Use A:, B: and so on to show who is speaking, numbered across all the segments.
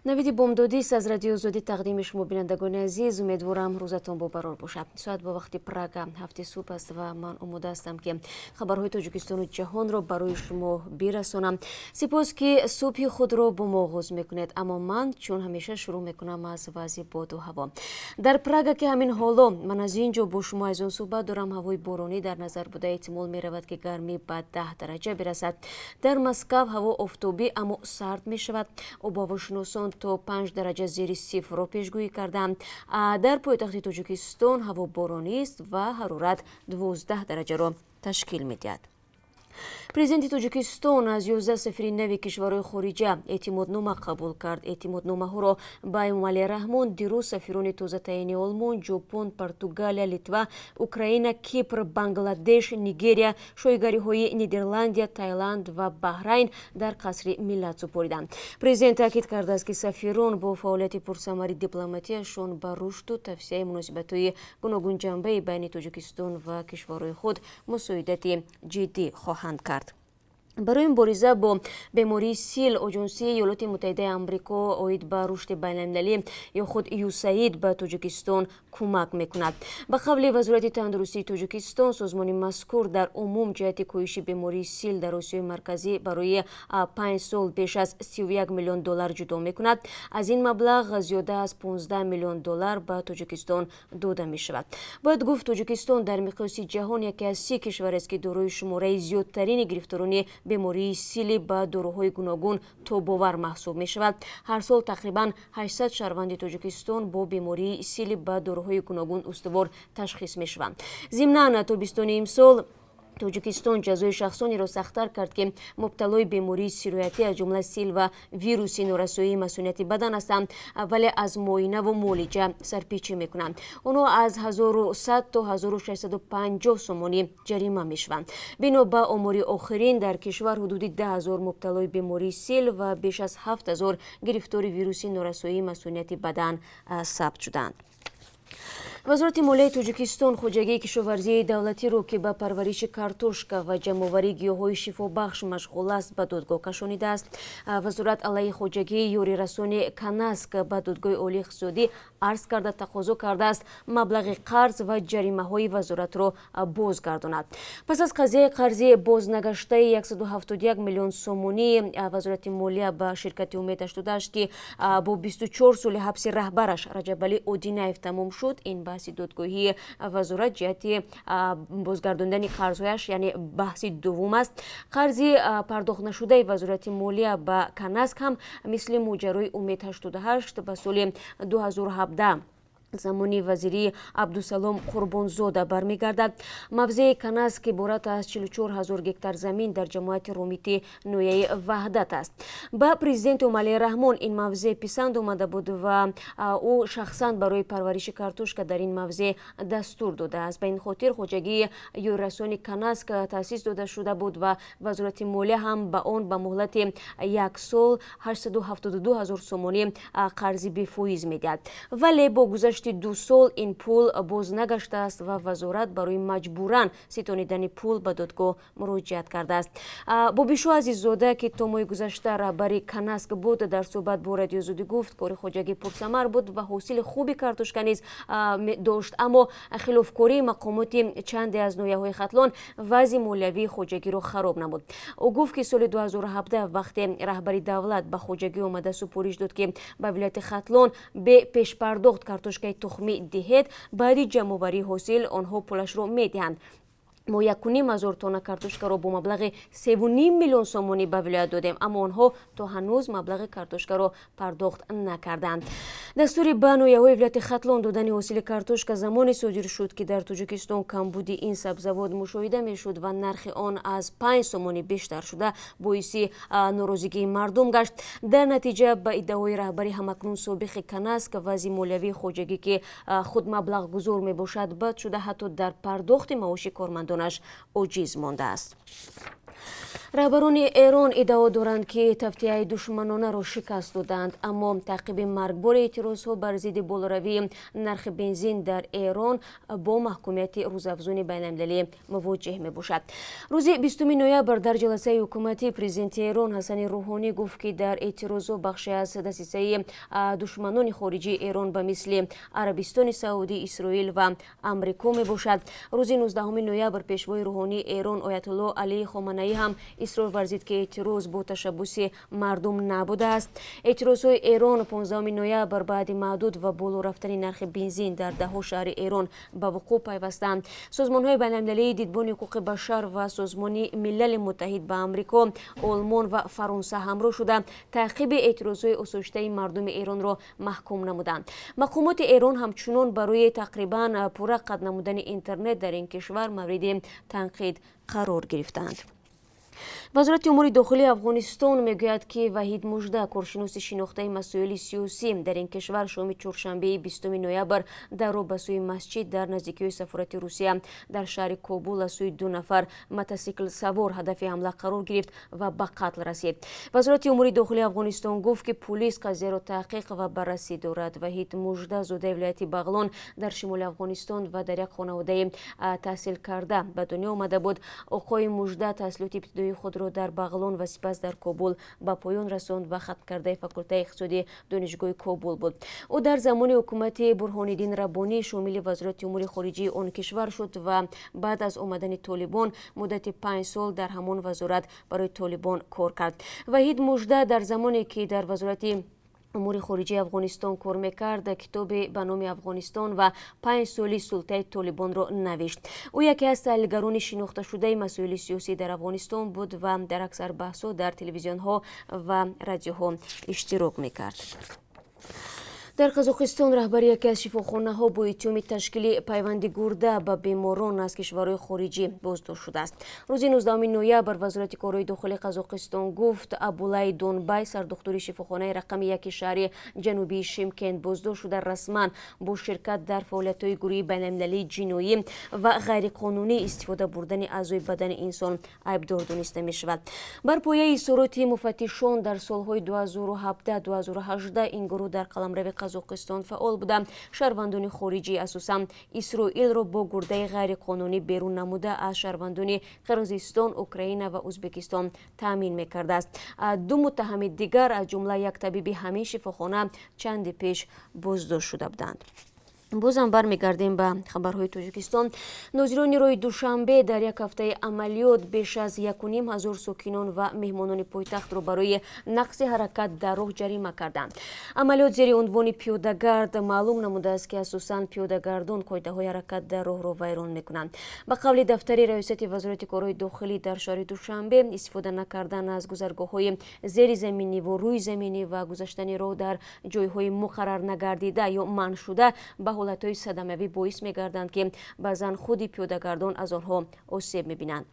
A: Навиди бомдодист аз Радиои Озодӣ тақдими шумо, бинандагони азиз. Умедворам, рӯзатон бобарор бошад. Соат бо вақти Прага 7-и субҳ аст ва ман омода ҳастам, ки хабарҳои Тоҷикистону ҷаҳонро барои шумо бирасонам. Сипос, ки субҳи худро бо мо оғоз мекунед. Аммо ман, чун ҳамеша, шурӯъ мекунам аз вазъи боду ҳаво. Дар Прага, ки ҳамин ҳоло ман аз ин ҷо бо шумо азизон суҳбат дорам, ҳавои боронӣ дар назар буда, эҳтимол меравад, ки гармӣ ба 10 дараҷа бирасад. Дар Москав ҳаво офтобӣ, аммо сард мешавад. Обуҳавошиносон то 5 дараҷа зери сифрро пешгӯӣ кардаанд. Дар пойтахти Тоҷикистон ҳаво боронист ва ҳарорат 12 дараҷаро ташкил медиҳад. Президенти Тоҷикистон аз 11 сафири нави кишварҳои хориҷа эътимоднома қабул кард. Эътимодномаҳоро ба Эмомалӣ Раҳмон дирӯз сафирони тозатаъини Олмон, Ҷопон, Португалия, Литва, Украина, Кипр, Бангладеш, Нигерия, Шоҳигариҳои Нидерландия, Тайланд ва Баҳрайн дар Қасри Миллат супориданд. Президент таъкид кардааст, ки сафирон бо фаъолияти пурсамари дипломатияшон ба рушду тавсеаи муносибатҳои гуногунҷанбаи байни Тоҷикистон ва кишварҳои худ мусоидати ҷиддӣ хоҳанд кард. Барои мубориза бо бемории сил Оҷонсии Иёлоти Муттаҳидаи Амрико оид ба рушди байналмилалӣ ё худ ЮСАИД ба Тоҷикистон кӯмак мекунад. Ба қавли Вазорати тандурустии Тоҷикистон, созмони мазкур дар умум ҷиҳати коҳиши бемории сил дар Осиёи Марказӣ барои 5 сол беш аз 31 миллион доллар ҷудо мекунад. Аз ин маблағ зиёда аз 15 миллион доллар ба Тоҷикистон дода мешавад. Бояд гуфт, Тоҷикистон дар миқёси ҷаҳон яке аз 30 кишварест, ки дорои шумораи зиёдтарини гирифторони бемории сили ба доруҳои гуногун тобовар маҳсуб мешавад. Ҳар сол тақрибан 800 шаҳрванди Тоҷикистон бо бемории сили ба доруҳои гуногун устувор ташхис мешаванд. Зимнан, тобистони имсол Тоҷикистон ҷазои шахсонеро сахттар кард, ки мубталои бемории сироятӣ, аз ҷумла сил ва вируси норасоии масунияти бадан ҳастанд, вале аз муоинаву муолиҷа сарпечӣ мекунанд. Онҳо аз 1100 то 1650 сомонӣ ҷарима мешаванд. Бино ба омори охирин, дар кишвар ҳудуди 10 000 мубталои бемории сил ва беш аз 7000 гирифтори вируси норасоии масунияти бадан сабт шуданд. Вазорати молияи Тоҷикистон хоҷагии кишоварзии давлатиро, ки ба парвариши картошка ва ҷамъоварии гиёҳҳои шифобахш машғул аст, ба додгоҳ кашонидааст. Вазорат алайҳи хоҷагии ёрирасони Канаск ба Додгоҳи Олии иқтисодӣ арз карда, тақозо кардааст, маблағи қарз ва ҷаримаҳои вазоратро бозгардонад. Пас аз қазияи қарзи бознагаштаи 171 миллион сомонӣ Вазорати молия ба ширкати Умед 88, ки бо 24 соли ҳабси раҳбараш Раҷабалӣ Одинаев тамом шуд, ин баҳси додгоҳии вазорат ҷиҳати бозгардондани қарзҳояш, яъне баҳси дуввум аст. Қарзи пардохтнашудаи Вазорати молия ба Канаск ҳам мисли моҷарои Умед 88 ба соли 2017, замони вазирии Абдусалом Қурбонзода бармегардад. Мавзеи Канаск иборат аз 44 ҳазор гектар замин дар ҷамоати Ромити ноҳияи Ваҳдат аст. Ба президент Эмомалӣ Раҳмон ин мавзеъ писанд омада буд ва ӯ шахсан барои парвариши картошка дар ин мавзеъ дастур додааст. Ба ин хотир хоҷагии ёрирасони Канаск таъсис дода шуда буд ва Вазорати молия ҳам ба он ба муҳлати як сол 872 ҳазор сомонӣ қарзи бефоиз медиҳад. Вале бо гузашти 2 сол ин пул боз нагаштааст ва вазорат барои маҷбуран ситонидани пул ба додгоҳ муроҷиат кардааст. Бобишо Азиззода, ки то моҳи гузашта раҳбари Канаск буд, дар суҳбат бо Радиои Озодӣ гуфт, кори хоҷагӣ пурсамар буд ва ҳосили хуби картошка низ дошт, аммо хилофкории мақомоти чанде аз ноҳияҳои Хатлон вазъи молиявии хоҷагиро хароб намуд. Ӯ гуфт, ки соли 2017, вақте раҳбари давлат ба хоҷагӣ омада супориш дод, ки ба вилояти Хатлон бе пешпардохт картошкаи тухмӣ диҳед, баъди ҷамъоварии ҳосил онҳо пулашро медиҳанд, мо 1,5 ҳазор тонна картошкаро бо маблағи 3,5 миллион сомонӣ ба вилоят додем, аммо онҳо то ҳанӯз маблағи картошкаро пардохт накарданд. Дастури ба ноҳияҳои вилояти Хатлон додани ҳосили картошка замоне содир шуд, ки дар Тоҷикистон камбуди ин сабзавот мушоҳида мешуд ва нархи он аз 5 сомонӣ бештар шуда, боиси норозигии мардум гашт. Дар натиҷа, ба иддаои раҳбари ҳамакнун собиқи Канаск, вазъи молиявии хоҷагӣ, ки худ маблағгузор мебошад, бад шуда, ҳатто дар пардохти маоши кормандонаш оҷиз мондааст. Раҳбарони Эрон иддао доранд, ки тавтиаи душманонаро шикаст доданд, аммо таъқиби маргбори эътирозҳо бар зидди болоравии нархи бензин дар Эрон бо маҳкумияти рӯзафзуни байналмилалӣ мувоҷеҳ мебошад. Рӯзи 20 ноябр дар ҷаласаи ҳукуматӣ президенти Эрон Ҳасани Рӯҳонӣ гуфт, ки дар эътирозҳо бахше аз дасисаи душманони хориҷии Эрон ба мисли Арабистони Саудӣ, Исроил ва Амрико мебошад. Рӯзи 19 ноябр пешвои рӯҳонии Эрон оятулло Алии Хоманаӣ ҳам исрор варзид, ки эътироз бо ташаббуси мардум набудааст. Эътирозҳои Эрон 15 ноябр баъди маҳдуд ва боло рафтани нархи бензин дар даҳҳо шаҳри Эрон ба вуқӯъ пайвастанд. Созмонҳои байналмилалии дидбони ҳуқуқи башар ва Созмони Милали Муттаҳид ба Амрико, Олмон ва Фаронса ҳамроҳ шуда, таъқиби эътирозҳои осоиштаи мардуми Эронро маҳкум намуданд. Мақомоти Эрон ҳамчунон барои тақрибан пурра қатъ намудани интернет дар ин кишвар мавриди танқид қарор гирифтанд. Вазорати умури дохилии Афғонистон мегӯяд, ки Ваҳид Мужда, коршиноси шинохтаи масоили сиёсӣ дар ин кишвар, шоми чоршанбеи 20 ноябр дар роҳ ба сӯи масҷид дар наздикиҳои сафорати Русия дар шаҳри Кобул аз сӯи ду нафар мотосиклсавор ҳадафи ҳамла қарор гирифт ва ба қатл расид. Вазорати умури дохилии Афғонистон гуфт, ки пулис қазияро таҳқиқ ва баррасӣ дорад. Ваҳид Мужда зодаи вилояти Бағлон дар шимоли Афғонистон ва дар як хонаводаи таҳсилкарда ба дунё омада буд. Оқои Мужда таҳсилоти ибтидоии худро дар Бағлон ва сипас дар Кобул ба поён расонд ва хатмкардаи факултаи иқтисодии Донишгоҳи Кобул буд. Ӯ дар замони ҳукумати Бурҳониддин Раббонӣ шомили Вазорати умури хориҷии он кишвар шуд ва баъд аз омадани Толибон муддати 5 сол дар ҳамон вазорат барои Толибон кор кард. Ваҳид Мужда дар замоне ки дар Вазорати умури хориҷии Афғонистон кор мекард, китобе ба номи «Афғонистон ва 5 соли султаи Толибонро навишт. Ӯ яке аз таҳлилгарони шинохташудаи масоили сиёсӣ дар Афғонистон буд ва дар аксар баҳсҳо дар телевизионҳо ва радиоҳо иштирок мекард. Дар Қазоқистон раҳбари яке аз шифохонаҳо бо иттиҳоми ташкили пайванди гурда ба беморон аз кишварҳои хориҷӣ боздошт шудааст. Рӯзи 19 ноябр Вазорати корҳои дохилии Қазоқистон гуфт, Абулай Донбай, сардухтури шифохонаи рақами яки шаҳри ҷанубии Шимкент боздошт шуда, расман бо ширкат дар фаъолиятҳои гурӯҳи байналмилалии ҷиноӣ ва ғайриқонунӣ истифода бурдани аъзои бадани инсон айбдор дониста мешавад. Бар пояи изҳороти муфаттишон, дар солҳои 2017-2018 ин гурӯҳ дар қаламрави Қазоқистон фаъол буда, шаҳрвандони хориҷӣ, асосан Исроилро бо гурдаи ғайриқонунӣ берун намуда, аз шаҳрвандони Қирғизистон, Украина ва Ӯзбекистон таъмин мекардааст. Ду муттаҳами дигар, аз ҷумла як табиби ҳамин шифохона, чанде пеш боздошт шуда буданд. Бозам бармегардем ба хабарҳои Тоҷикистон. Нозирони роҳи Душанбе дар як ҳафтаи амалиёт беш аз 1500 сокинон ва меҳмонони пойтахтро барои нақси ҳаракат дар роҳ ҷарима карданд. Амалиёт зери унвони «Пиёдагард» маълум намудааст, ки асосан пиёдагардон қоидаҳои ҳаракат дар роҳро вайрон мекунанд. Ба қавли дафтари раёсати Вазорати корҳои дохилӣ дар шаҳри Душанбе, истифода накардан аз гузаргоҳҳои зеризаминиву рӯйзаминӣ ва гузаштани роҳ дар ҷойҳои муқаррар нагардида ё манъшуда ба ҳолатҳои садамавӣ боис мегарданд, ки баъзан худи пиёдагардон аз онҳо осеб мебинанд.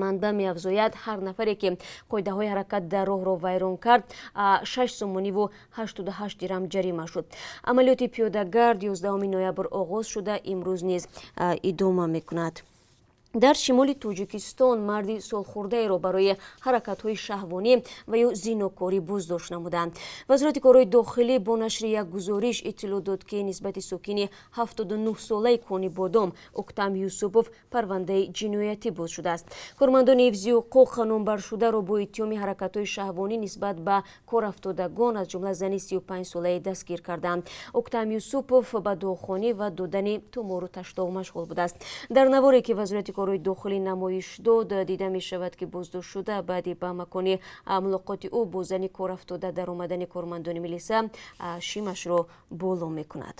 A: Манбаъ меафзояд, ҳар нафаре ки қоидаҳои ҳаракат дар роҳро вайрон кард, 6 сомониву 88 дирам ҷарима шуд. Амалиёти пиёдагард 11 ноябр оғоз шуда, имрӯз низ идома мекунад. Дар шимоли Тоҷикистон марди солхӯрдаеро барои ҳаракатҳои шаҳвонӣ ва ё зинокорӣ боздошт намуданд. Вазорати корҳои дохилӣ бо нашри як гузориш иттилоъ дод, ки нисбати сокини 79-солаи Кони Бодом Уктам Юсупов парвандаи ҷиноятӣ боз шудааст. Кормандони ҳифзи ҳуқуқ номбаршударо бо иттиҳоми ҳаракатҳои шаҳвонӣ нисбат ба корафтодагон, аз ҷумла зани 35-солае, дастгир карданд. Уктам Юсупов ба дуохонӣ ва додани тумору таштоғ машғул будааст. Дар наворе, ки Вазорати корҳои дохилӣ намоиш дод, дида мешавад, ки боздоштшуда баъди ба макони мулоқоти ӯ бо зани корафтода даромадани кормандони милиса шимашро боло мекунад.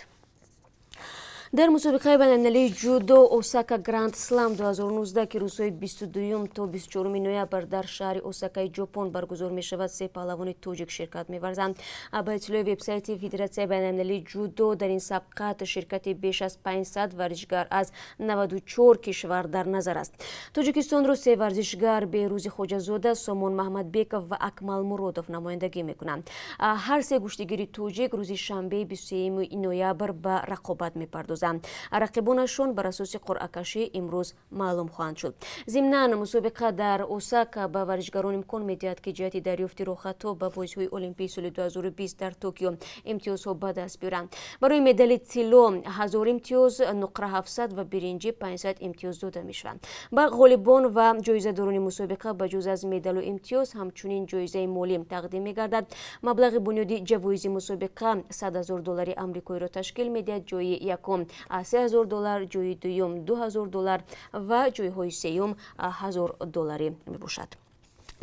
A: Дар мусобиқаи байналмилалии ҷудо «Осака Гранд Слам 2019», ки рӯзҳои 22 то 24 ноябр дар шаҳри Осакаи Ҷопон баргузор мешавад, се паҳлавони тоҷик ширкат меварзанд. Ба иттилои вебсайти Федератсияи байналмилалии ҷудо, дар ин сабқат ширкати беш аз 500 варзишгар аз 94 кишвар дар назар аст. Тоҷикистонро се варзишгар: Беҳрӯзи Хоҷазода, Сомон Маҳмадбеков ва Акмал Муродов намояндагӣ мекунанд. Ҳар се гӯштигири тоҷик рӯзи шанбеи 23 ноябр ба рақобат мепардозанд. мебозанд. Рақибонашон бар асоси қуръакашӣ имрӯз маълум хоҳанд шуд. Зимнан, мусобиқа дар Осака ба варзишгарон имкон медиҳад, ки ҷиҳати дарёфти роҳхатҳо ба бозиҳои Олимпии соли 2020 дар Токио имтиёзҳо ба даст биёранд. Барои медали тилло 1000 имтиёз, нуқра 700 ва биринҷӣ 500 имтиёз дода мешаванд. Ба ғолибон ва ҷоизадорони мусобиқа ба ҷуз аз медалу имтиёз ҳамчунин ҷоизаи молӣ тақдим мегардад. Маблағи бунёди ҷавоизи мусобиқа 100 000 доллари амрикоиро ташкил медиҳад. Ҷои якум 3000 доллар, ҷои дуюм 2000 доллар ва ҷойҳои сеюм 1000 долларӣ мебошад.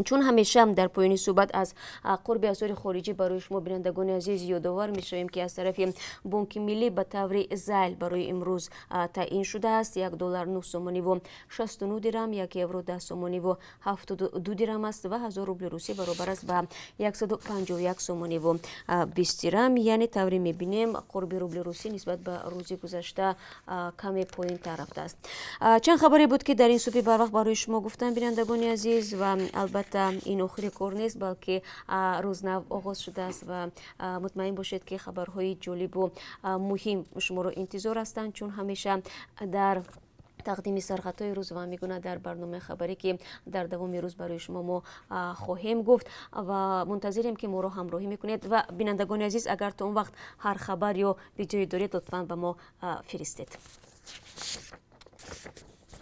A: Чун ҳамеша, дар поёни суҳбат аз қурби асъори хориҷӣ барои шумо, бинандагони азиз, ёдовар мешавем, ки аз тарафи Бонки Миллӣ ба таври зайл барои имрӯз таъин шудааст: 1 доллар 9 сомониву 69 дирам, 1 евро 10 сомониву 72 дирам аст ва 1000 рубли русӣ баробар аст ба 151 сомониву 20 дирам. Яъне тавре мебинем, қурби рубли русӣ нисбат ба рӯзи гузашта каме поинтар рафтааст. Чанд хабаре буд, ки дар ин субҳи барвақт барои шумо гуфтам, бинандагони азиз, ва албатта, ин охири кор нест, балки рӯз нав оғоз шудааст ва мутмаин бошед, ки хабарҳои ҷолибу муҳим шуморо интизор ҳастанд, чун ҳамеша дар тақдими сархатҳои рӯз ва мегуна дар барномаи хабарӣ, ки дар давоми рӯз барои шумо мо хоҳем гуфт, ва мунтазирем, ки моро ҳамроҳӣ мекунед. Ва бинандагони азиз, агар то он вақт ҳар хабар ё видеое доред, лутфан ба мо фиристед.